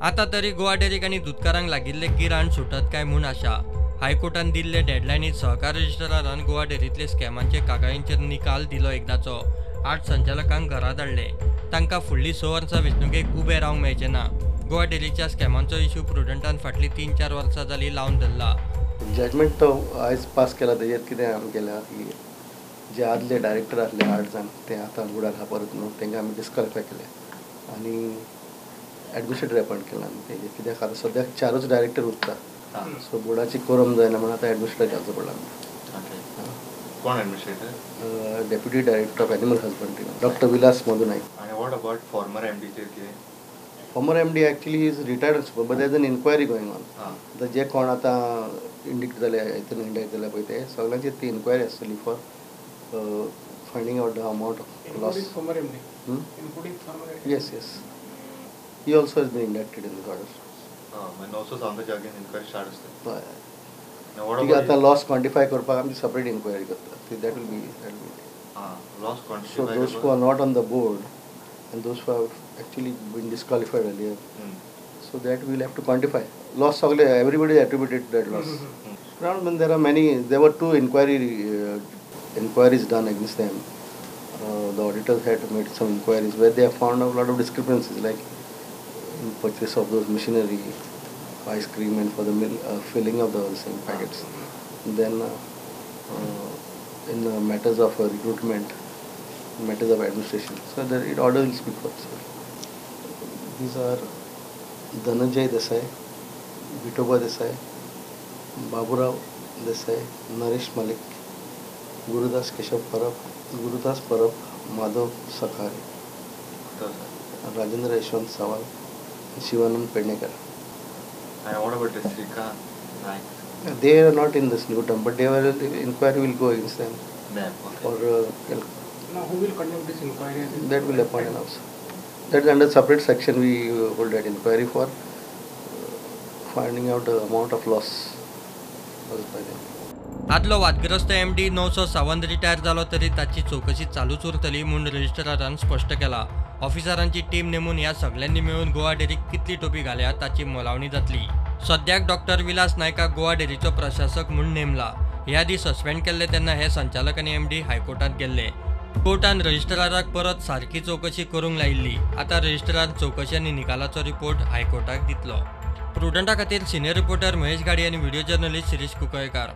आतां तरी गोवा डेरीक आनी दुदकारांक लागिल्ले गिराण सुटत काय म्हूण आशा. हायकोर्टान दिल्ले डेडलायनीत सहकार रजिस्ट्रारान गोवा डेरींतले स्कॅमांचे कागाळींचेर निकाल दिलो एकदाचो. 8 संचालकांक घरा धाडले. तांकां फुडलीं 6 वर्सां वेंचणुकेक उबें रावंक मेळचें ना. गोवा डेरीच्या स्कॅमांचो इशू प्रुडंटान फाटलीं 3-4 वर्सां जालीं लावन धरला. जजमेंट तो आयज पास केला तेजेर कितें आमी केलां की जे आदले डायरेक्टर आसले 8 जाण ते आतां बुडार आहा परत न्हू, तांकां आमी डिस्क्वॉलिफाय केले आनी एडमिनिस्ट्रेटर अपॉयंट केला आमी तेजेर, कित्याक आतां सद्याक 4च डायरेक्टर उरता, सो बोर्डाची कोरम जायना म्हणून आतां एडमिनिस्ट्रेटर घालचो पडला. कोण administrator? Deputy director of animal husbandry doctor Vilas Madhu Naik. आनी what about former एमडीचेर कितें? Former MD actually is retired, but there is an inquiry going on. आतां जे कोण आतां इंडिक्ट जाले, हितून इंडायक्ट जाले पळय ते सगळ्यांची ती इन्क्वायरी आसतली for finding out the amount of loss. Former MD? Including former MD? Yes, yes. He also has been indicted in this order. 900 सावंताची अगेन इन्क्वायरी स्टार्ट आसता. हय, आतां लॉस क्वांटिफाय करपाक आमी सेपरेट इन्क्वायरी करता. That will be loss quantify. So those who are not on the board and those who have actually been disqualified earlier, so that we will have to quantify. Loss सगळे everybody attributed that loss. When there are many, there were 2 inquiries done against them. The auditors had made some inquiries where they have found a lot of discrepancies, like in purchase of those machinery, ice cream, and for the filling of the same packets. And then in the matters of recruitment, matters of administration. So that it order will speak for itself. These are Dhananjay Desai, Vitoba Desai, Baburao Desai, Naresh Malik, Gurudas Keshav Parab, Gurudas Parab, Madhav Sakhare, Rajendra Yashwant Sawal, Shivanand Pednekar. And what about the Srikant Naik? They are not in this new term, but they were, the inquiry will go against them. Them, okay. For, now who will conduct this inquiry? That will appoint an officer. That is under separate section we hold that inquiry for finding out the amount of loss caused by them. आदलो वादग्रस्त MD 900 Sawant retire जालो तरी ताची चवकशी चालूच उरतली म्हूण रजिस्ट्रारान स्पश्ट केला. ऑफिसरांची टीम नेमून ह्या सगल्यांनी मेळून गोवा डेरीक कितली टोपी घाल्या ताची मोलावणी जातली. सद्याक डॉक्टर विलास नायकाक गोवा डेरीचो प्रशासक म्हूण नेमला. ह्या आदीं सस्पेंड केल्ले तेन्ना हे संचालक आनी एमडी हायकोर्टांत गेल्ले. कोर्टान रजिस्ट्राराक परत सारकी चवकशी करूंक लायिल्ली. आतां रजिस्ट्रार चवकशी आनी निकालाचो रिपोर्ट हायकोर्टाक दितलो. प्रुडंटा खातीर सिनियर रिपोर्टर महेश गाडी आनी व्हिडिओ जर्नलिस्ट शिरीष कुंकळयेंकार.